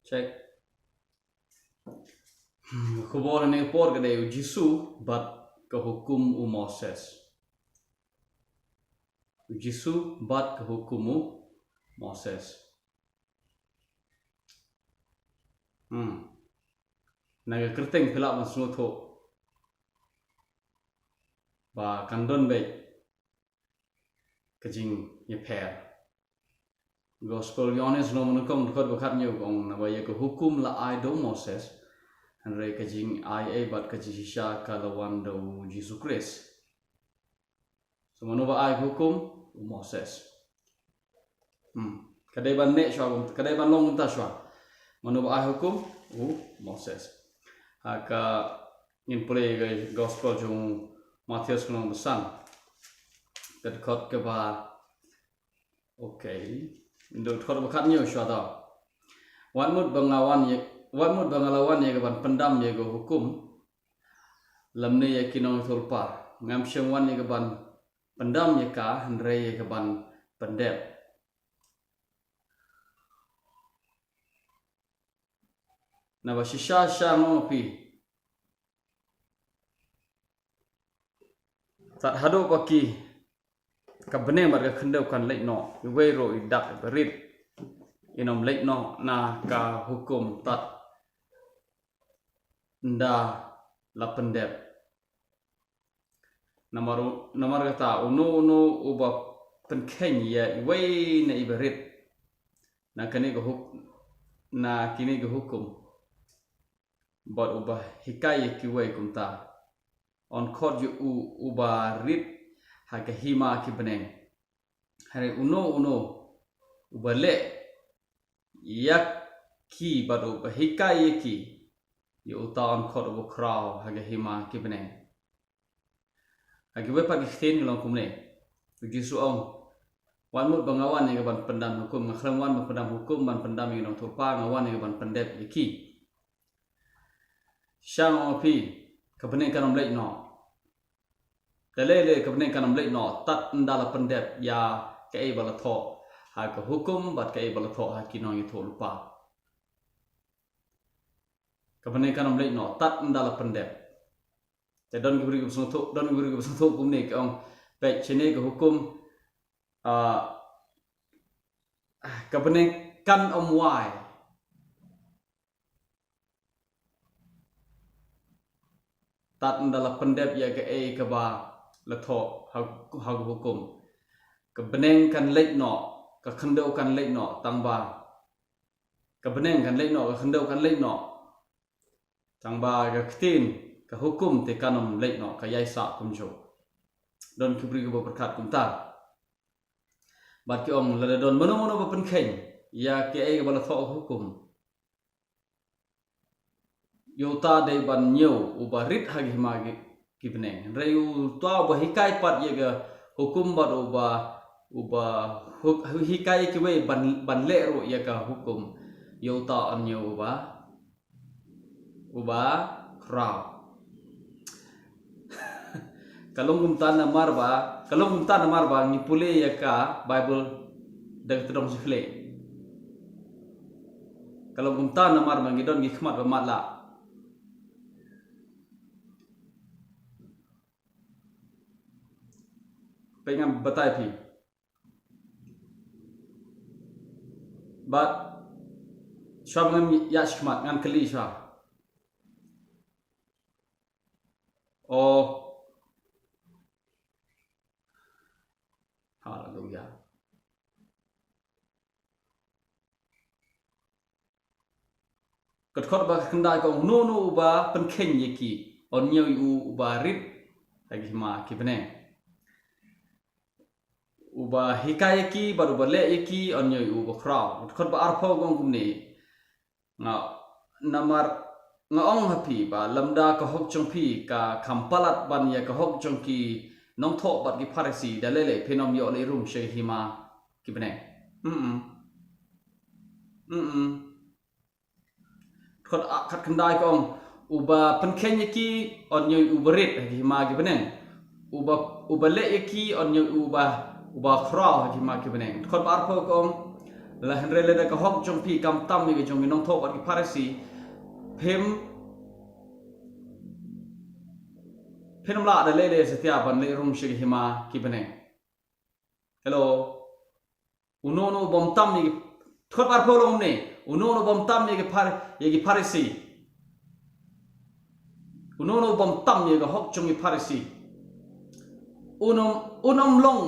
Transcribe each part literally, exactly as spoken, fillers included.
Check. Hmm, ka khubor ha kane ka por ka dei u Jisu bad ka hukum u Moses. U Jisu bad ka hukum u Moses. Hmm. Na ka kyrteng phi lah ban sngewthuh ba kan don beit ka jingïapher. Gospel Ïoannis lynnong ba nyngkong dkhot ba khathynñiew ka ong, naba ïa ka hukum la ai da u Moses, hynrei ka jingai ei bad ka jingshisha ka la wan da u Jisu Khrist. So mano ba ai ka hukum? U Moses. Hmm. Ka dei ban neh shuwa, ka dei ban long kumta shuwa. Mano ba ai hukum? U Moses. Ha ka ngin pule ka gospel jong u Mathaios lynnong ba san. Ka dkhot kaba, okay. Ynda dkhot ba khathynñiew shuwa ta. Wat mut ba nga wan ïa, wat mut ba nga la wan ïa ka ban pyndam ïa ka hukum, lymne ïa ki nongïathuhlypa. Ngam shym wan ïa ka ban pyndam ïa ka, hynrei ïa ka ban pyndep. Naba shisha shisha nga ong ha phi, tad haduh ba ki, ka bneng bad ka khyndew kan leit noh, iwei ruh i dak i barit in ym leit noh na ka hukum tad ynda la pyndep. Namar u-, namar kata, uno uno uba pynkheiñ ïa iwei na i barit na kane ka huk-, na kine ki hukum, bad uba hikai ïa kiwei kumta, yn khot ïa u uba rit ha ka hima ki bneng. Hynrei uno uno uba leh ïa ki bad uba hikai ïa ki, ïa uta yn khot uba khraw ha ka hima ki bneng. Ha kiwei pat ki ktien ki long kumne. U Jisu u ong, wat mut ba nga wan ïa ka ban pyndam hukum, nga khlem wan ban pyndam hukum, ban pyndam ïa ki nongïathuhlypa, nga wan ïa ka ban pyndep ïa ki. Shisha nga ong ha phi, ka bneng kan ym leit noh. Te lei lei ka bneng kan ym leit noh tad ynda la pyndep ïa kaei ba la thoh ha ka hukum bad kaei ba la thoh ha ki nongïathuhlypa. Ka bneng kan ym leit noh tad ynda la pyndep. Te don ki briew kiba sngewthuh, don ki briew kiba sngewthuh kumne, ki ong, peit shane ka hukum, ah, ka bneng kan ym wai tad ynda la pyndep ïa kaei kaba la thoh ha, ha ka hukum. Ka bneng kan leit noh, ka khyndew kan leit noh, tangba ka bneng kan leit noh, ka khyndew kan leit noh, tangba ka ktien, ka hukum te kan ym leit noh, ka ïaisah kumjuh. Don ki briew kiba pyrkhat kumta. Bad ki ong, lada don mano mano ba pynkheiñ ïa kaei kaba la thoh ha ka hukum, ïa uta dei ban ñiew uba rit ha ka hima ki, ki bneng. Hynrei uta uba hikai pat ïa ka hukum bad uba, uba hu-, hikai ïa kiwei ban, ban leh ruh ïa ka hukum, ïa uta yn ñiew uba, uba khraw. Ka long kumta namar ba, ka long kumta namar ba ngi pule ïa ka Baibl da ka tdong shiphlei. Ka long kumta namar ba ngi don ki khmat ba matlah. Peit ngan batai phi. Bad shuwa ba ngin ïa shikmat ngan kylli shuwa. Oh. Haleluya. Ka dkhot ba khyndai ka ong, uno uno uba pynkheiñ ïa ki, yn ñiew ïa u uba rit ha ki hima ki bneng. Uba hikai ïa ki bad uba leh ïa ki, yn ñiew ïa u uba khraw. Ka dkhot ba arphew ka ong kumne. Nga, namar nga ong ha phi ba lymda ka hok jong phi ka kham palat ban ïa ka hok jong ki nongthoh bad ki Pharisi, da lei lei phin ym ïoh leit rung sha ki hima ki bneng. Mm. Mm. Dkhot a, khatkhyndai ka ong, uba pynkheiñ ïa ki, yn ñiew ïa u uba rit ha ki hima ki bneng. Uba, uba leh ïa ki, yn ñiew ïa u uba, uba khraw ha ki hima ki bneng. Dkhot ba arphew ka ong, La hynrei lada ka hok jong phi kam tam ïa ka jong ki nongthoh bad ki Pharisi, phim, phim lah da lei lei satia ban leit rung sha ki hima ki bneng. Hello. Uno uno u bym tam ïa ki, dkhot arphew long ne. Uno uno u bym tam ïa ki Phar-, ïa ki Pharisi. Uno uno u bym tam ïa ka hok jong ki Pharisi. Un ym, un ym long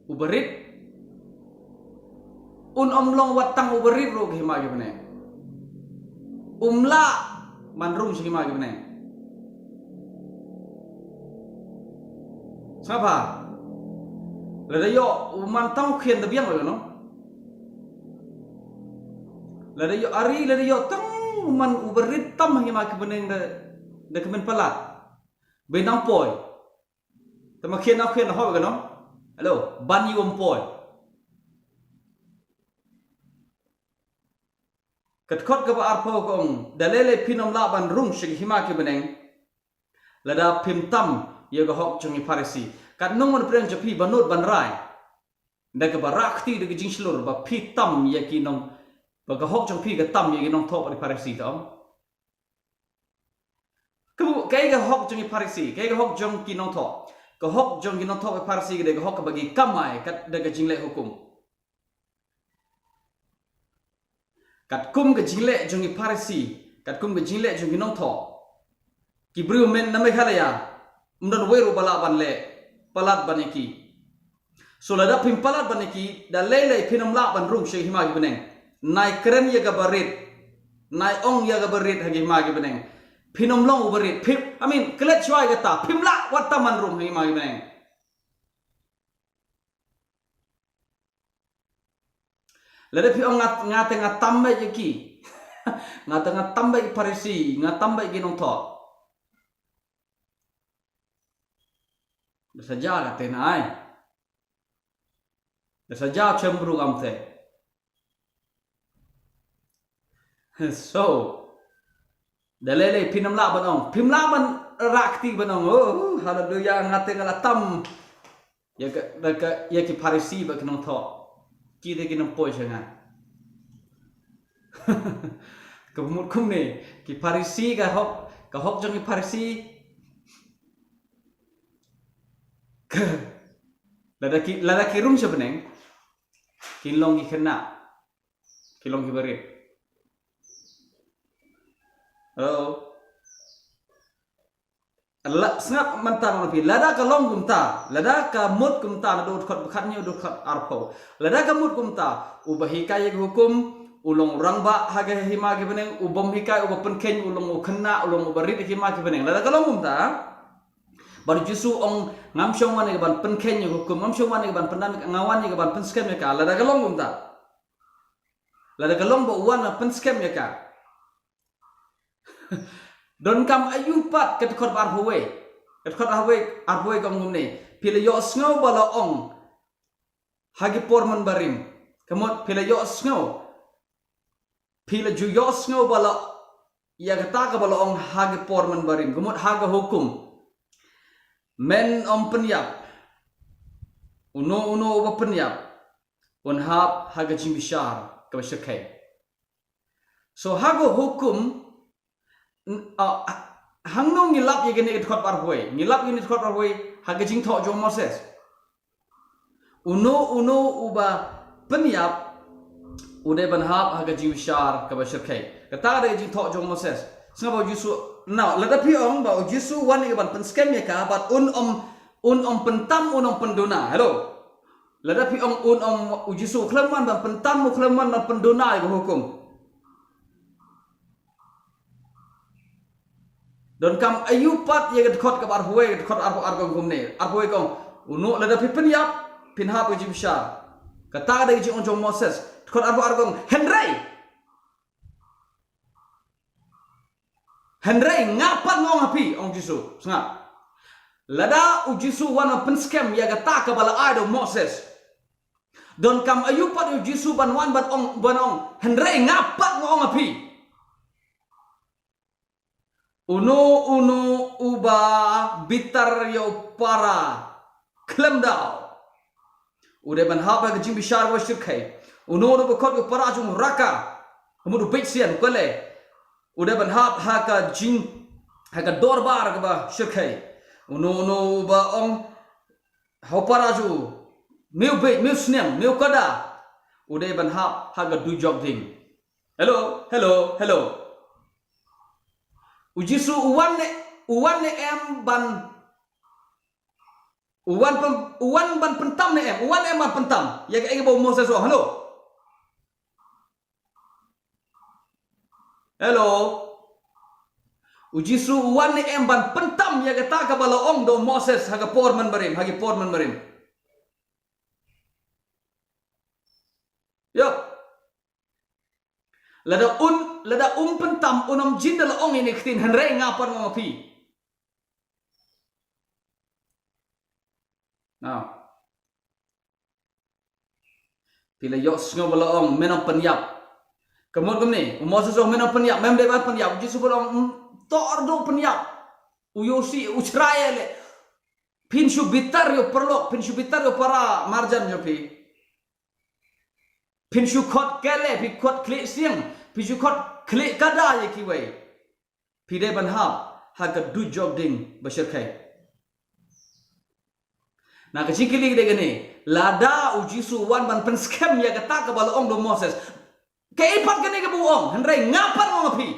u barit. Un ym long wat tang u barit ruh ha ki hima ki bneng. Um lah ban rung sha ki hima ki bneng. Sngap ha. Lada ïoh u man tang u khian da biang lano. Lada ïoh ari, lada ïoh tang u man u barit tam ha ki hima ki bneng da, da kmen palat. Ba nang poi. Te ma khian nang khian hok kano. Hello, ban ïa u ym poi. Ka dkhot kaba arphew ka ong, da lei lei phin ym lah ban rung sha ki hima ki bneng lada phim tam ïa ka hok jong ki Pharisi. Katno ngan pyrshang jong phi ban nud ban rai da kaba rah kti da ka jingshlur ba phi tam ïa ki nong, ba ka hok jong phi ka tam ïa ki nongthoh bad ki Pharisi, to? Ka, kaei ka hok jong ki Pharisi, kaei ka hok jong ki nongthoh? Ka hok jong ki nongthoh bad ki Pharisi ka dei ka hok kaba ki kamai kat da ka jingleh hukum. Katkum ka jingleh jong ki Pharisi, katkum ka jingleh jong ki nongthoh, ki briew mynta na Meghalaya ym don uwei ruh ba lah ban leh palat ban ïa ki. So lada phim palat ban ïa ki, da lei lei phin ym lah ban rung sha ki hima ki bneng. Nai kren ïa kaba rit, nai ong ïa kaba rit ha ki hima ki bneng. Phin ym long u barit, phim, I mean, klet shuwa ïa kata, phim lah wat tang ban rung ha ki hima ki bneng. Lada phi ong nga, nga te nga tam beit ïa ki. Nga te nga tam beit ïa ki Pharisi, nga tam beit ïa ki nongthoh. Da sa ja ka te na ai. Da sa ja chem bru kam te. So, da lei lei phin ym lah ban ong, phim lah ban rah kti ban ong, oh, haleluya, nga te nga la tam ïa ka, da ka, ïa ki Pharisi bad ki nongthoh. Ki te kin ym poi sha nga. Ka mut kumne, ki Pharisi ka hok, ka hok jong ki Pharisi. Ka, lada ki, lada ki rung sha bneng, kin long ki khynnah, ki long ki barit. Hello. La, sngap mynta ngan ong ïa phi, lada ka long kumta, lada ka mut kumta, naduh dkhot ba khathynñiew haduh dkhot arphew. Lada ka mut kumta, uba hikai ïa ka hukum u long u rangbah ha ka hima ki bneng, u bym hikai, uba pynkheiñ u long u khynnah, u long u barit ha ki hima ki bneng. Lada ka long kumta, bad u Jisu ong, ngam shym wan ïa ka ban pynkheiñ ïa ka hukum, ngam shym wan ïa ka ban pyndam, nga wan ïa ka ban pynskhem ïa ka. Lada ka long kumta, lada ka long ba u wan ban pynskhem ïa ka, donkam aïu pat ka dkhot ba arphew wei. Ka dkhot arphew wei, arphew wei ka ong kumne, phi la ïohsngew ba la ong ha ki por mynbarim. Ka mut phi la ïohsngew, phi la ju ïohsngew ba la, ïa kata kaba la ong ha ki por mynbarim, ka mut ha ka hukum, men ym pynïap, uno uno uba pynïap un hap ha ka jingbishar kaba shyrkhei. So ha ka hukum, n-, ah, hangno ngi lap ïa kane ka dkhot ba arphew wei? Ngi lap ïa kane ka dkhot ba arphew wei ha ka jingthoh jong u Moses. Uno uno uba pynïap u dei ban hap ha ka jingbishar kaba shyrkhei. Kata ka dei ka jingthoh jong u Moses. Sngap ba u Jisu, now lada phi ong ba u Jisu u wan ïa ka ban pynskhem ïa ka, bad un ym, un ym pyntam, un ym pynduna. Hello. Lada phi ong un ym, u Jisu u khlem wan ban pyntam, u khlem wan ban pynduna ïa ka hukum, donkam aïu pat ïa ka dkhot kaba arphew wei, ka dkhot arphew ar ka ong kumne, arphew wei ka ong, uno, lada phi pynïap phin hap ka jingbishar. Kata ka dei ka jingong jong u Moses. Dkhot arphew ar ka ong, hynrei, hynrei nga pat nga ong ha phi, ong u Jisu. Sngap. Lada u Jisu u wan ban pynskhem ïa kata kaba la ai da u Moses, donkam aïu pat ïa u Jisu ban wan ban ong, ban ong, hynrei nga pat nga ong ha phi, uno uno uba bitar ïa u para khlem daw u dei ban hap ha ka jingbishar kaba shyrkhei. Uno uno ba khot ïa u para jong u raka, ka mut u beit sian u kale, u dei ban hap ha ka jing, ha ka dorbar kaba shyrkhei. Uno uno ba ong ha u para jong u, me u beit, me u sniang, me u kada, u dei ban hap ha ka dujok ding. Hello, hello, hello. U Jisu u wan ne, u wan ne em ban, u wan pyn-, u wan ban pyntam ne em, u wan em ban pyntam ïa kaei kaba u Moses u ong, hello. Hello. U Jisu u wan ne em ban pyntam ïa kata kaba la ong da u Moses ha ka por mynbarim, ha ki por mynbarim. Ïa. Lada un, lada um pyntam, un ym jin da la ong ïa kine ki ktien, hynrei nga pat nga ong ïa phi. Now. Phi la ïohsngew ba la ong, men ym pynïap. Ka mut kumne, u Moses u ong men ym pynïap, mem dei ban pynïap. U Jisu ba la ong, mm, to ar do pynïap. U ïohi, u chrai le. Phin shu bitar ïa u paralok, phin shu bitar ïa u para marjan jong phi. Phin shu khot kele, phi khot khlieh sniang, phi shu khot khlieh kada ïa kiwei. Phi dei ban hap ha ka dujok ding ba shyrkhei. Na ka jingkylli ka dei kane, lada u Jisu u wan ban pynskhem ïa kata kaba la ong da u Moses, kaei pat kane kaba u ong, hynrei nga pat nga ong ïa phi.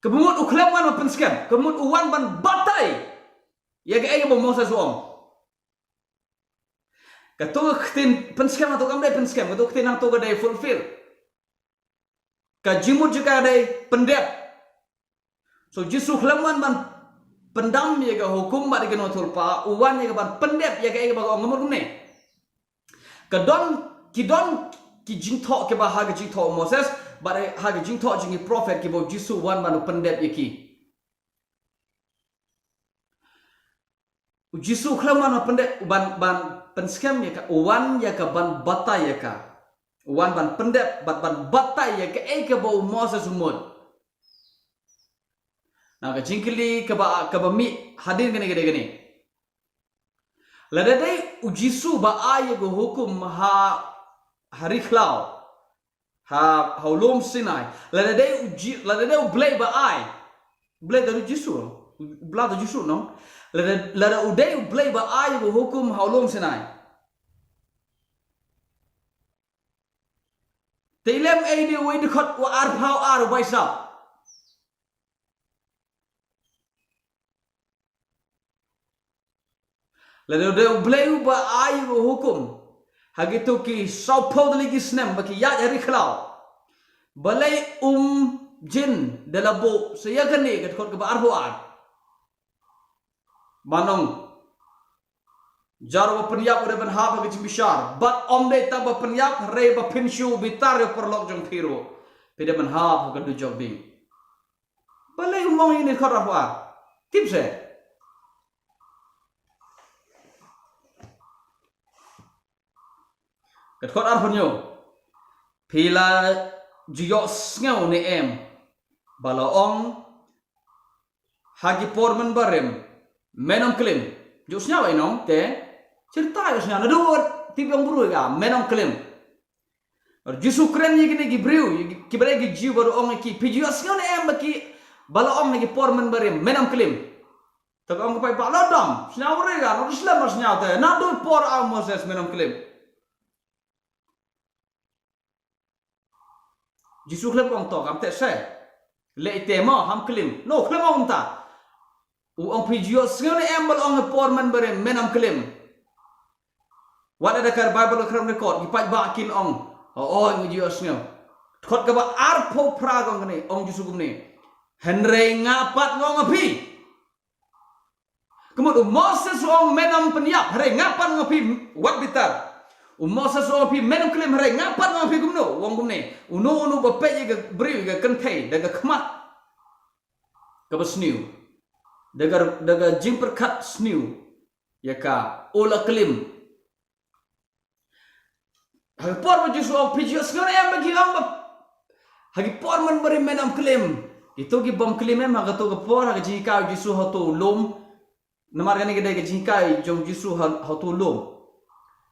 Ka mut u khlem wan ban pynskhem, ka mut u wan ban batai ïa kaei kaba u Moses u ong. Kato ka ktien pynskhem, kato kam dei pynskhem, kato ka ktien hangto ka dei fulfill. Ka jingmut jong ka dei pyndep. So Jisu khlem wan ban pyndam ïa ka hukum bad ïa ka nongïathuhlypa, u wan ïa ka ban pyndep ïa kaei kaba ka ong, ka mut kumne. Ka don, ki don ki jingthoh kiba ha ka jingthoh u Moses bad ha ka jingthoh jong ki prophet kiba u Jisu u wan ban pyndep ïa ki. U Jisu u khlem wan ban pyndep, ban, ban pynskhem ïa ka, u wan ïa ka ban batai ïa ka. U wan ban pyndep, ban, ban batai ïa kaei kaba u Moses u mut. Na ka jingkylli kaba, kaba mih hadien kane ka dei kane. Lada dei u Jisu ba ai ïa ka hukum ha, ha ri khlaw. Ha, ha u lum Sinai. Lada dei u Ji-, lada dei u Blei ba ai. Blei da u Jisu. Blei da u Jisu, no? Lada, lada u dei u Blei ba ai u hukum ha u lum Sinai. Te lem ei dei u, ei dei khot u arphew ar u bai sap. Lada u dei u Blei uba ai u hukum ha kito ki sawphew tylli ki snem ba ki ïaid ha ri khlaw, balei um jin da la buh sa ïa kane ka dkhot kaba arphew ar? Ban ong, jar uba pynïap u dei ban hap ha ka jingbishar, bad ym dei tang ba pynïap, hynrei ba phin shu bitar ïa u paralok jong phi ruh, phi dei ban hap ha ka dujok ding. Balei um ong ïa kane ka dkhot arphew ar? Tip se. Ka dkhot arphew hynñiew. Phi la ju ïohsngew ne em ba la ong ha ki por mynbarim, men ym klim. Ju ïohsngew ïa nong te. Shisha ïohsngew naduh tip ïong briew ïa ka, men ym klim. Jisu kren ïa kine ki briew, ki briew ki Jiw, ba la ong ïa ki, phi ju ïohsngew ne em ba ki, ba la ong ha ki por mynbarim, men ym klim. Te ka ong ka paidbah, la dom, sñiaw re ka, no slem sñiaw te, naduh por u Moses men ym klim. Jisu khlem ong to, kam te se. Leh ite mo, ham klim. No, khlem ong ta. U ong phi ju ïohsngew ne em ba la ong ha por mynbarim, men ym klim. Wat lada ka Baibl ka kren record, ki paidbah kin ong, o, o, ngi ju ïohsngew. Dkhot kaba arphew phra ka ong kane, ong Jisu kumne. Hynrei nga pat nga ong ha phi. Ka mut u Moses u ong men ym pynïap, hynrei nga pat nga ong ha phi, wat bitar. U Moses u ong ha phi men ym klim, hynrei nga pat nga ong ha phi kumno, u ong kumne. Uno uno ba peit ïa ka briew ïa ka kynthei da ka khmat kaba sniew, da ka, da ka jingpyrkhat sniew ïa ka, u la klim. Ha ka por ba Jisu ong phi ju ïohsngew ne em ba ki ong ba ha ki por mynbarim men ym klim. Kito ki bym klim em ha kato ka por, ha ka jinghikai u Jisu ha uto u lum. Namar kane ka dei ka jinghikai jong u Jisu ha, ha uto u lum.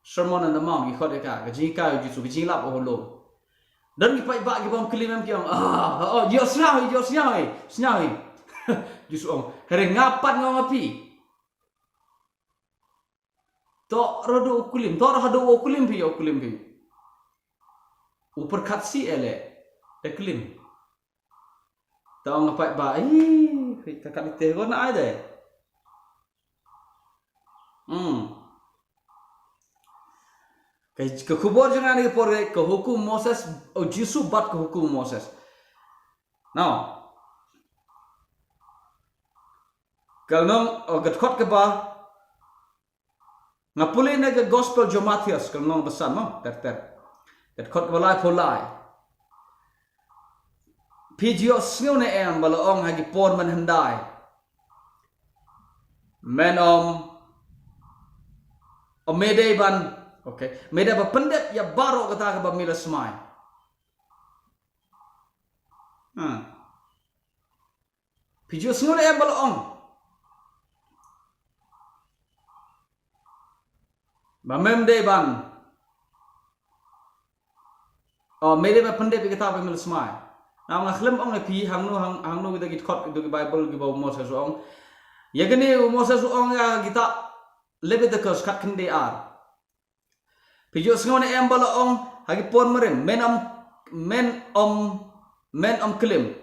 Sermon on the Mount, ngi khot ïa ka, ka jinghikai u Jisu, ka jinglap ha u lum. Don ki paidbah ki bym klim em, ki ong, ah, oh, ïohsngew hi, ïohsngew hi, sngew hi. Jisu ong, hynrei nga pat nga ong ha phi. To ruh u klim, to ruh u klim phi, u klim phi. U pyrkhat sih eh leh, te klim. Te ong ha paidbah, ih, ka kat ite ko na ai de. Hmm. Ka, ka khubor jong nga ha kane ka por, ka hukum Moses, u Jisu bad ka hukum Moses. Now, ka long, oh, ka dkhot kaba, nga pule na ka gospel jong Mathaios, ka lynnong ba san mo, ter ter. Ka dkhot kaba laiphew lai. Phi ju ïohsngew ne em ba la ong ha ki por mynhyndai, men ym, ym, me dei ban, okay, me dei ban pyndep ïa baroh kata kaba me la smai. Hmm. Phi ju ïohsngew ne em ba la ong ba mem dei ban, oh, me dei ban pyndep ïa kata ba me la smai. Now nga khlem ong ïa phi hangno, hang, hangno kita ki dkhot, kita ki Bible kiba u Moses u ong. Ïa kane u Moses u ong ïa kita Leviticus khatkhyndai ar. Phi ju ïohsngew ne em ba la ong ha ki por mynrim, men ym, men ym, men ym klim.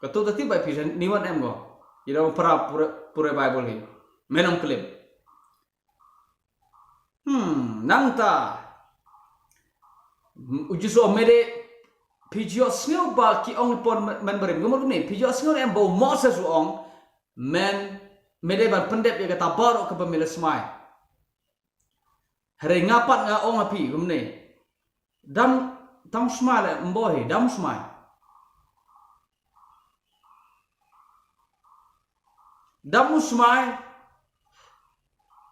Kato ta tip ba phi sha niwan em ko. Ïa da para pure, pure Bible hi. Men ym klim. Hmm, nangta u Jisu ong me dei, phi ju ïohsngew ba ki ong por mynrim. Kumno kumne, phi ju ïohsngew ne em ba u Moses u ong, men, me dei ban pyndep ïa kata baroh kaba me la smai. Hynrei nga pat nga ong ha phi kumne. Dam, dam smai leh, ym boi, dam smai. Dam smai.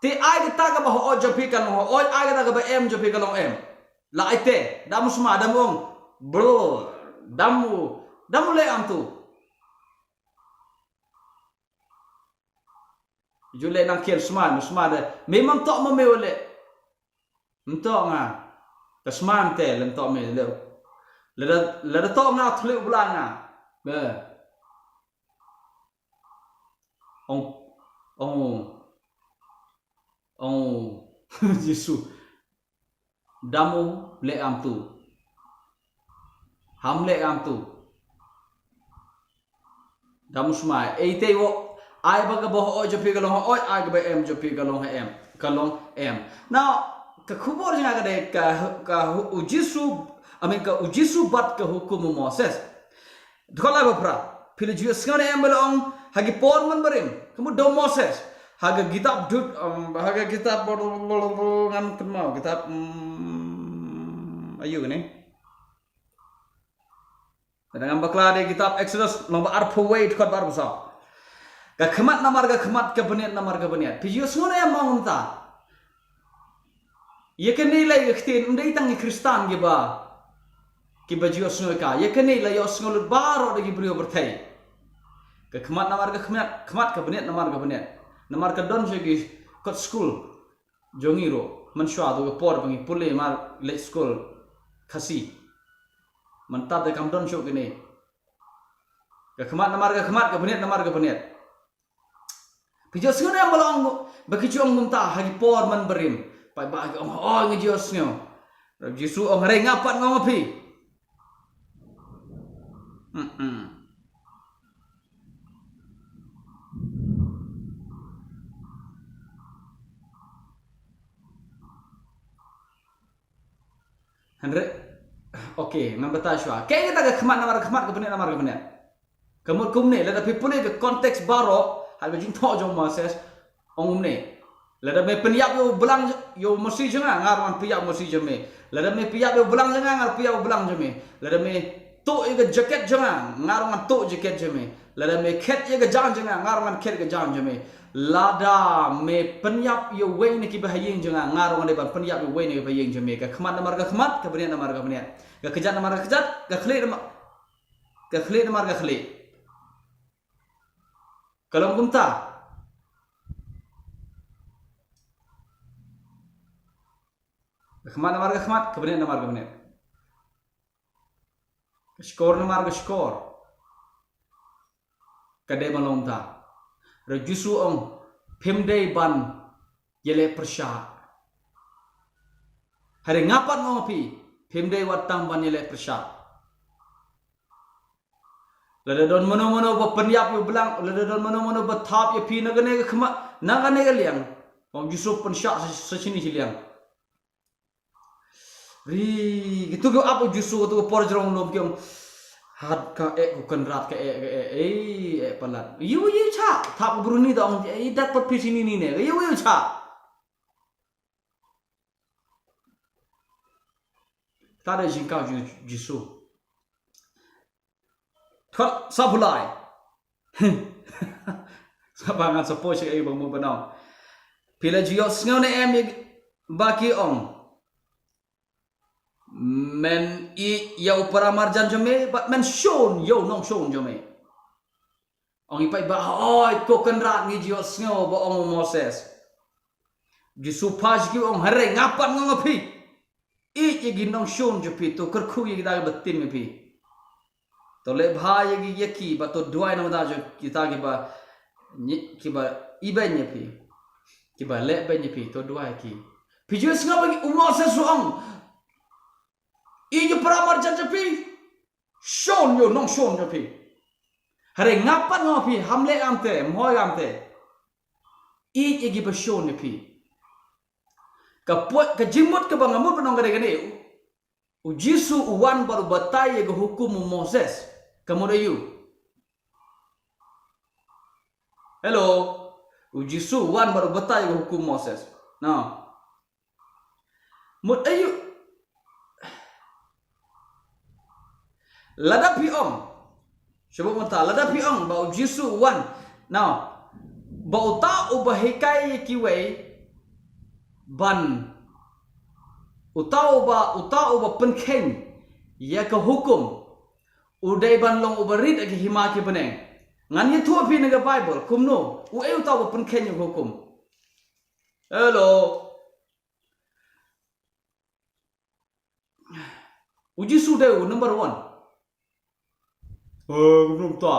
Te ai kata kaba hooid jong phi kan long hooid, ai kata kaba em jong phi kan long em. La ai te, dam smai, dam ong. Bro, dam u, dam u leh am tu. Ju leh nang khian smai, smai de. Me mam tok ma me u leh. Ym tok nga. Ka smai te lem tok me leh. Lada, lada tok nga thleh u bla nga. Be. Ong, ong, ong, Jisu. Dam u leh am tu. Ham leh am tu. Dam u smai. Ei te wo. Ai ba kaba hooid jong phi ka long hooid, ai kaba em jong phi ka long em. Ka long em. Now, ka khubor jong nga ka dei ka, ka u Jisu, I mean ka u Jisu bad ka hukum u Moses. Dkhot lai ba phra. Phi la ju ïohsngew ne em ba la ong ha ki por mynbarim. Ka mut da u Moses. Ha ka kitab Dut, um, ha ka kitab ngam kynmaw, kitab, um, aïu kane. Lada ngam bakla dei kitab Exodus lynnong ba arphew wei dkhot ba arphew saw. Ka khmat namar ka khmat, ka bniat namar ka bniat. Phi ju ïohsngew ne em ong mynta. Ïa kane lei ka ktien ym dei tang ki Khristan kiba, kiba ju ïohsngew ïa ka. Ïa kane la ïohsngew lut baroh da ki briew pyrthei. Ka khmat namar ka khmat, khmat ka bniat namar ka bniat. Namar ka don sha ki kot skul jong ngi ruh. Mynshuwa tu ka por ba ngi pule mar leit skul Khasi. Mynta te kam don shuh kine. Ka khmat namar ka khmat, ka bniat namar ka bniat. Phi ju ïohsngew ne em ba la ong, ba ki ju ong kumta ha ki por mynbarim. Paidbah ki ong, oh, ngi ju ïohsngew. Jisu ong, hynrei nga pat nga ong ha phi. Mm-mm. Hynrei, okay, ngan batai shuwa. Kaei kata ka khmat namar ka khmat, ka bniat namar ka bniat. Ka mut kumne, lada phi pule ka context baroh ha ka jingthoh jong u Moses, ong kumne. Lada me pynïap ïa u blang, ïa u masi jong nga, nga ruh ngan pynïap u masi jong me. Lada me pynïap ïa u blang jong nga, nga ruh pynïap u blang jong me. Lada me tuh ïa ka jaket jong nga, nga ruh ngan tuh jaket jong me. Lada me khet ïa ka jaiñ jong nga, nga ruh ngan khet ïa ka jaiñ jong me. Lada me pynïap ïa uwei na kiba ha ïing jong nga, nga ruh ngan dei ban pynïap ïa uwei na kiba ha ïing jong me. Ka khmat namar ka khmat, ka bniat namar ka bniat. Ka kjat namar ka kjat, ka khlieh namar, ka khlieh namar ka khlieh. Ka long kumta. Ka khmat namar ka khmat, ka bniat namar ka bniat. Ka shkor namar ka shkor. Ka dei ban long kumta. Hynrei u Jisu u ong, phim dei ban ïaleh pyrshah. Hynrei nga pat nga ong ïa phi, phim dei wat tang ban ïaleh pyrshah. Lada don mano mano ba pynïap ïa u Blei, lada don mano mano ba thap ïa phi na kane ka khmat, na kane ka liang, u ong u Jisu pynshah sa, sa shini shi liang. Ri, kito ki ap u Jisu, kito ki por jrong lum ki ong, hat ka eh, ko Kynrad ka eh, ka eh, eh, eh palat. Ïa u, ïa u chah, thap u bruni da ong, eh, dat pat phi shini ne, ïa u, ïa u chah. Kata dei jingkau jong u Jisu. Khot sa pulai. Sa ba ngan sa poi sha ïa u ba mut ban ong. Phi la ju ïohsngew ne em ïa ba ki ong, men ïeit ïa u paramarjan jong me, bad men shun ïa u nongshun jong me. Ong i paidbah, oi, ko Kynrad ngi ju ïohsngew ba ong u Moses. Jisu phah sha ki ong, hynrei nga pat nga ong ïa phi. Ïeit ïa ki nongshun jong phi, to kyrkhu ïa kita kiba tim ïa phi. To leh bha ïa ki, ïa ki, bad to duwai na ka bynta jong kita kiba, nyi-, kiba ibeiñ ïa phi. Kiba leh beiñ ïa phi, to duwai ïa ki. Phi ju ïohsngew ba ki, u Moses u ong, ïeit ïa u paramarjan jong phi. Shun ïa u nongshun jong phi. Hynrei nga pat nga ong ïa phi, ham leh kamte, ym hoi kamte. Ïeit ïa kiba shun ïa phi. Ka poi, ka jingmut kaba nga mut ban ong ka dei kane. U, u Jisu u wan bad u batai ïa ka hukum u Moses. Ka mut aïu? Hello. U Jisu u wan bad u batai ïa ka hukum Moses. Now, mut aïu? Lada phi ong, shu buh mynta, lada phi ong ba u Jisu u wan. Now, ba uta uba hikai ïa kiwei ban, uta uba, uta uba pynkheiñ ïa ka hukum, u dei ban long uba rit ha ka hima ki bneng. Ngan ïathuh ïa phi na ka Baibl, kumno, uei uta uba pynkheiñ ïa ka hukum. Hello. U Jisu dei u number one. Eh, kumno mynta?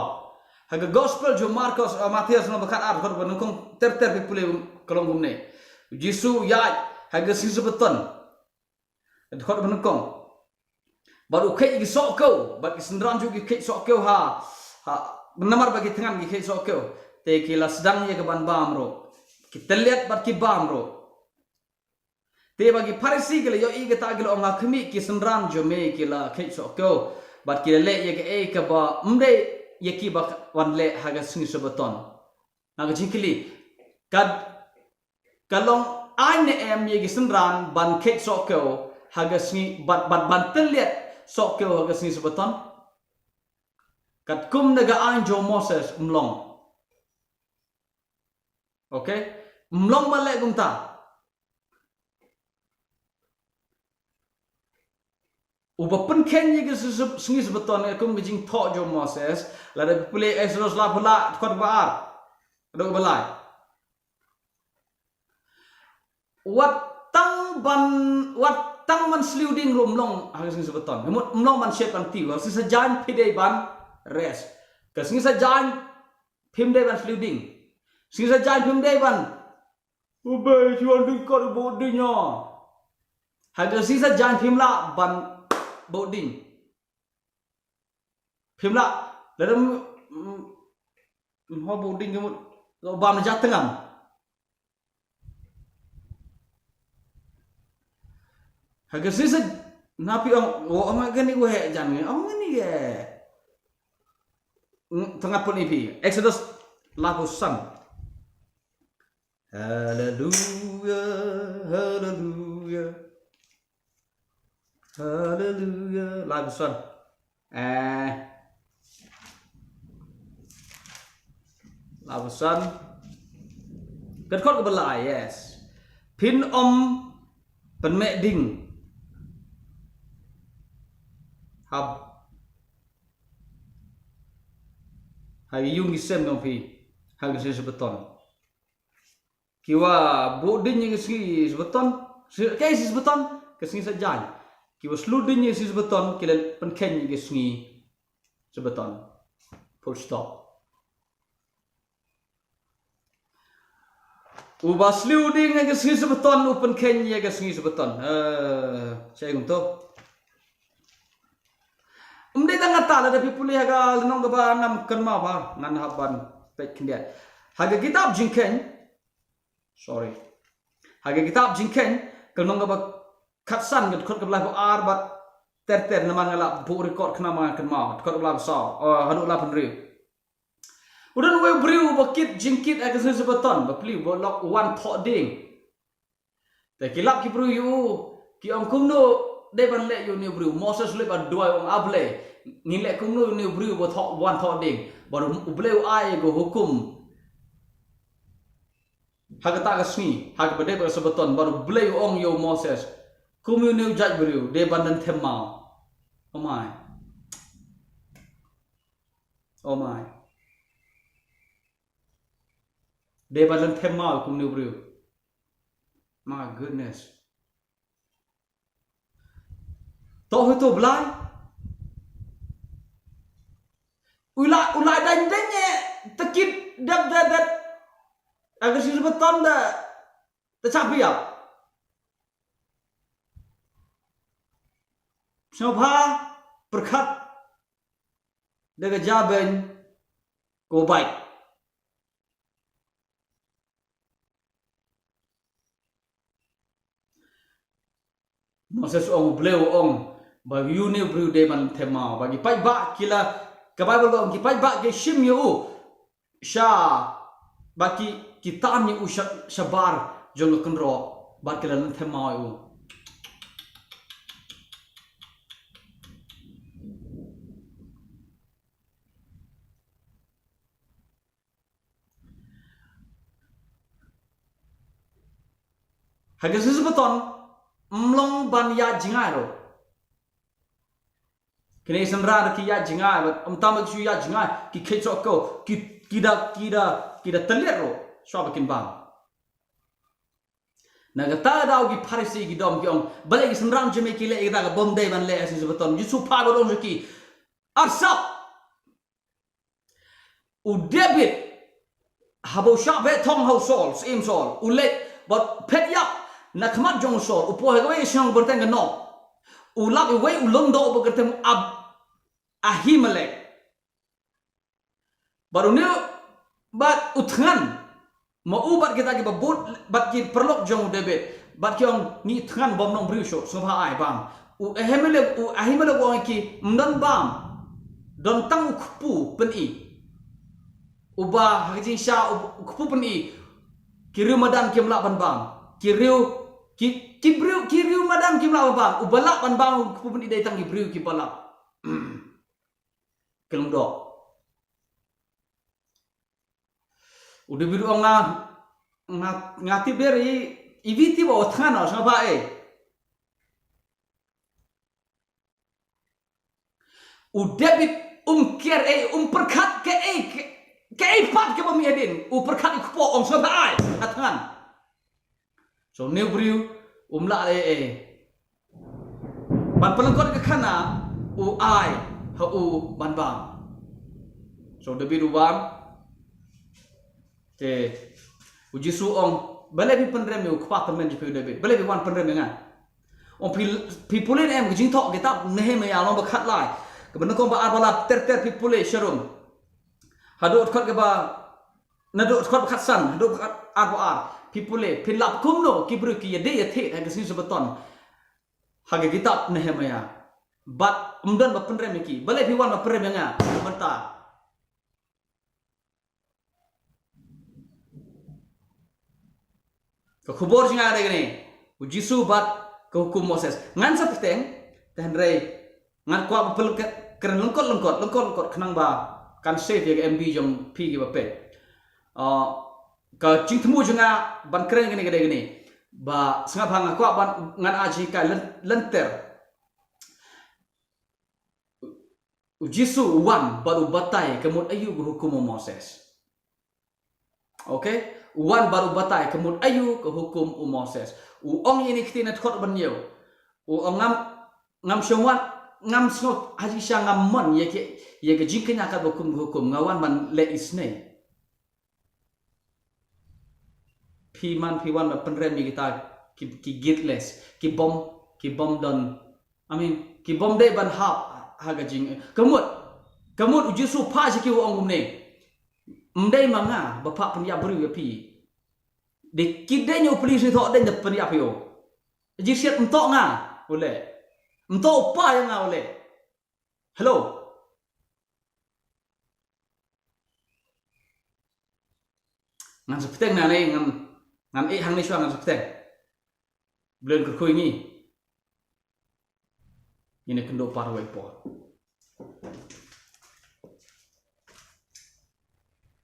Ha ka gospel jong u Markos, eh, Mathaios lynnong ba khatar, dkhot ba nyngkong ter ter phi pule ka long kumne. U Jisu u ïaid ha ka sngi Sabaton. Dkhot ba nyngkong. Bad u kheit ïa ki sohkhew, bad ki synran jong u ki kheit sohkhew ha, ha, namar ba ki thngan ki kheit sohkhew. Te ki la sdang ïa ka ban bam ruh. Ki tylliat bad ki bam ruh. Te ba ki Pharisi ki la ïohi kata ki la ong, ha khmih, ki synran jong me ki la kheit sohkhew bad ki la leh ïa kaei kaba ym dei ïa ki ba wan leh ha ka sngi Sabaton. Na ka jingkylli, ka, ka long aiñ ne em ïa ki synran ban kheit sohkhew ha ka sngi, bad, bad ban tylliat sohkhew ha ka sngi Sabaton? Katkum na ka aiñ jong u Moses ym long. Okay? Ym long ban leh kumta. Uba pynkheiñ ïa ka sngi Sab-, sngi Sabaton, eh, kum ka jingthoh jong u Moses, lada phi pule Exodus laiphew lai, dkhot ba ar. Dkhot ba lai. Wat tang ban, wat tang ban sliu ding ruh ym long ha ka sngi Sabaton. Ka mut ym long ban shet ban tiew. Ha ka sngi Saitjaiñ phi dei ban rest. Ka sngi Saitjaiñ phim dei ban sliu ding. Sngi Saitjaiñ phim dei ban, u bei, shu wan ding kat, buh ding ïa. Ha ka sngi Saitjaiñ phim lah ban buh ding. Phim lah, lada, mm, mm, ho buh ding ka mut, bam na jak tngan. Ha ka sngi Sait-, na phi ong, o, ong kane u heh jan ngi, ong kane ke. Mm, tnga pun ipi, Exodus laiphew san. Haleluya, haleluya. Haleluya. Laiphew san. Eh. Laiphew san. Ka dkhot kaba lai, yes. Phin ym pynmeh ding. Hap. Ha ka ïung ka sem jong phi. Ha ka sngi Sabaton. Ki wa buh ding ïa ka sngi Sabaton. Sngi, kaei sngi Sabaton? ka sngi Saitjaiñ. Kiba shlur ding ïa ka sngi Sabaton ki la pynkheiñ ïa ka sngi Sabaton. Full stop. Uba shlur ding ïa ka sngi Sabaton u pynkheiñ ïa ka sngi Sabaton. Eh, shaei kumto. Ym dei tang kata, lada phi pule ha ka lynnong kaba ngam kynmaw ba ngan hap ban peit khyndiat. Ha ka kitab Jingkheiñ. Sorry. Ha ka kitab Jingkheiñ, ka lynnong kaba khatsan, ka dkhot kaba laiphew ar bad ter ter, namar nga la buh record khnang ba ngan kynmaw. Dkhot kaba laiphew saw, eh, haduh laiphew hynriew. U don uwei u briew uba kit jingkit ha ka sngi Sabaton, bapli, ba u lok wan thoh dieng. Te ki lap ki briew ïa u, ki ong, kumno dei ban leh ïa une u briew? Moses u leit ba duwai, u ong, A Blei, ngin leh kumno ïa une u briew ba thoh, wan thoh dieng? Bad U Blei u ai ïa u ka hukum ha kata ka sngi, ha kaba dei ba ka Sabaton, bad U Blei u ong ïa u Moses, kum ïa une u jait briew dei ban lynthem maw. Oh my. Oh my. Dei ban lynthem maw kum une u briew. My goodness. To hoi to Blai. U la, u la dang dang eh, te kit dep dep dep. Ha ka sngi Sabaton da, te chap ïa. Sngewbha pyrkhat da ka jabieng ko bait. Moses u ong, U Blei u ong ba ïa une u briew dei ban lynthem maw. Ba ki paidbah ki la, ka Baibl ka ong ki paidbah ki shim ïa u sha, ba ki, ki tan ïa u sha, shabar jong ka kynroh bad ki la lynthem maw ïa u. Ha ka sngi Sabaton ym long ban ïaid jngai ruh. Kine ki synran ki ïaid jngai, bad ym tang ba ki shu ïaid jngai, ki kheit sohkhew, ki, ki da, ki da, ki da tylliat ruh shuwa ba kin bam. Na kata ka daw ki Pharisi ki dom ki ong, balei ki synran jong me ki leh ïa kata kaba ym dei ban leh ha ka sngi Sabaton? U Jisu u phai bad u ong sha ki, arsap. U David, haba u shah beh thong ha u Saul, syiem Saul, u leit bad phet ïap na khmat jong u Saul, u poi ha kawei ka shnong ba kyrteng ka Nob. U lap ïa uwei u lyngdoh ba kyrteng Ab-, Ahimelek. Bad une, bad u thngan, ma u bad kita kiba bud, bad ki paralok jong u David, bad ki ong, ngi thngan bym nongbriew shuh, sngewbha ai bam. U Ahimelek, u Ahimelek u ong ïa ki, ym don bam, don tang u kpu pyni. Uba ha ka jingshisha u, u kpu pyni, ki riew madan kim lah ban bam. Ki riew, ki, ki briew, ki riew madan kim lah ban bam. Uba lah ban bam u kpu pyni dei tang ki briew kiba lah. Ka lyngdoh. U David u ong, nga, nga, nga tip der i, i wi tip o thngan o, sngewbha eh. U David um kiar eh, um pyrkhat kaei, ka, kaei pat kaba mih hadien. U pyrkhat, i kpoh, ong sngewbha ai, ha thngan. So une u briew um lah leh ei ei. Ban pynlyngkot ïa ka khana, u ai ha u ban bam. So David u wan. Te u Jisu u ong, balei phi pynrem ïa u kpa tymmen jong phi u David? Balei phi wan pynrem ïa nga? Ong phi, phi pule ne em ka jingthoh kitab Nehemaïah lynnong ba khatlai, kaba nyngkong ba ar ba la ter ter, phi pule sharum. Haduh dkhot kaba, naduh dkhot ba khatsan haduh ba khat, ar ba ar. Phi pule, phin lap kumno ki briew ki ïadei ïathied ha ka sngi Sabaton ha ka kitab Nehemaïah. Bad ym don ba pynrem ïa ki. Balei phi wan ba pynrem ïa nga? Mynta ka khubor jong nga ka dei kane, u Jisu bad ka hukum Moses. Ngan sa bteng, te hynrei ngan kwah ba phi lyngkot, kren lyngkot lyngkot, lyngkot lyngkot, khnang ba kan save ïa ka M B jong phi kiba peit. Ah, ka jingthmu jong nga ban kren kane ka dei kane. Ba sngap, ba nga kwah ban, ngan ai jinghikai lyn-, lynter. U Jisu u wan bad u batai ka mut aïu ka hukum u Moses. Okay? U wan bad u batai ka mut aïu ka hukum u Moses. U ong ïa kine ki ktien ha dkhot ba hynñiew. U ong ngam, ngam shong wan, ngam sngewthuh, ha jingshisha ngam mon ïa ki, ïa ka jingkñia katba kum ka hukum, nga wan ban leh isynei. Phi man phi wan ban pynrem ïa kita ki, ki guiltless, ki bym, ki bym don, I mean, ki bym dei ban hap ha ka jing, ka mut, ka mut u Jisu phah sha ki, u ong kumne: Ym dei ma nga ba phah pynïap briew ïa phi. Dei ki, dei ñiew pli sni thoh dei na pynïap ïa u. Jingshet ym toh nga u leh. Ym toh u pa ïa nga u leh. Hello. Ngan sa bteng nangne, ngan, ngan ïeh hangne shuwa, ngan sa bteng. Blei un kyrkhu ïa ngi. Ngin ïa kynduh pat ha kawei ka por.